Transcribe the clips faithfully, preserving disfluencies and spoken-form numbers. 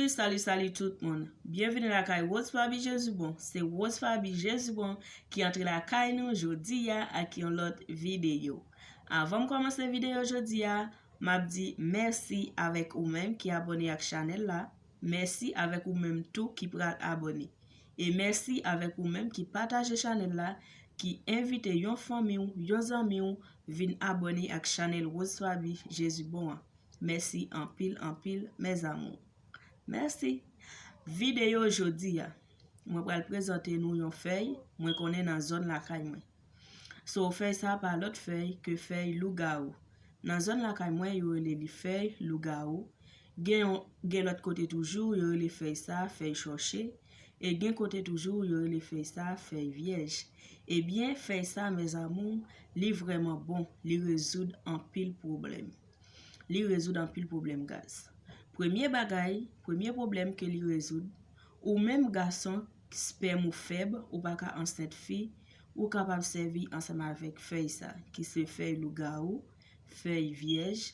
Salut, salut tout moun. Byenvini lakay Rose Faby Jezibon. Se Rose Faby Jezibon ki antre lakay nou jodi a ak yon lòt videyo. Avan m kòmanse videyo jodi a, m ap di mèsi avèk ou menm ki abòne ak chanèl la. Mèsi avèk ou menm tou ki pral abòne. E mèsi avèk ou menm ki pataje chanèl la, ki envite yon fanmi w, yon zanmi w vin abòne ak chanèl Rose Faby Jezibon an. Mèsi anpil, anpil, mes amours. Mèsi. Videyo jodi a, mwen pral prezante nou yon fèy mwen konnen nan zòn lakay mwen. So, fèy sa a pa lòt fèy ke fèy lougawou. Nan zòn lakay mwen, yo rele li fèy lougawou. Gen yon, gen lòt kote toujou, yo rele fèy sa a fèy chòche. E gen kote toujou, yo rele fèy sa a fèy vyèj. Ebyen, fèy sa a, mes amours, li vrèman bon. Li rezoud anpil pwoblèm. Li rezoud anpil pwoblèm, guys. Premye bagay, premye pwoblèm ke li rezoud, ou menm gason, spèm ou fèb, ou pa ka ansent fi, ou kapab sèvi ansanm avèk fèy sa, ki se fèy lougawou, fèy vyèj,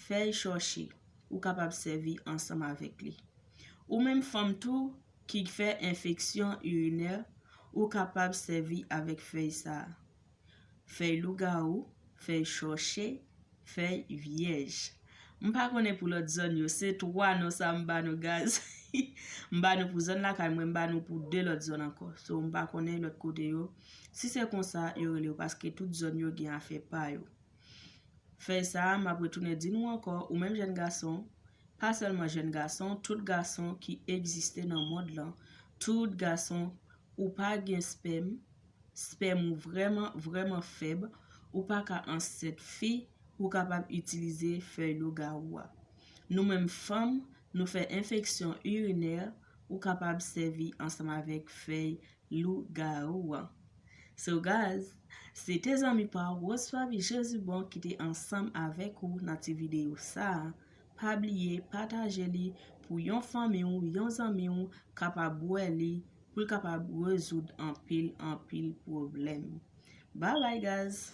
fèy chòche. Ou kapab sèvi ansanm avèk li. Ou menm fanm tou ki fè enfeksyon irinè, ou kapab sèvi avèk fèy sa a. Fèy lougawou, fèy chòche, fèy vyèj. M pa konnen pou lòt zòn yo, se twa non sa m ba nou, guys. M ba nou pou zòn lakay mwen, m ba nou pou de lòt zòn ankò. So, m pa konnen lòt kote yo. Si se konsa, yo rele yo, paske tout zòn yo gen afè pa yo. Fèy sa a, m ap retounen di nou ankò, ou menm jèn gason, pa sèlman jèn gason, tout gason ki egziste nan mond lan, tout gason, ou pa gen spèm, spèm ou vrèman, vrèman fèb, ou pa ka ansent fi, ou kapab itilize fèy lougawou a. Nou menm fanm, nou fè enfeksyon irinè, ou kapab sèvi ansanm avèk fèy lougawou an. So, guys, se te zanmi pa w, Rose Faby Jezibon, ki te ansanm avèk ou nan ti videyo sa a. Pa bliye pataje li pou yon fanmi w, yon zanmi w kapab wè li, pou l kapab rezoud anpil, anpil pwoblèm. Bye bye, guys.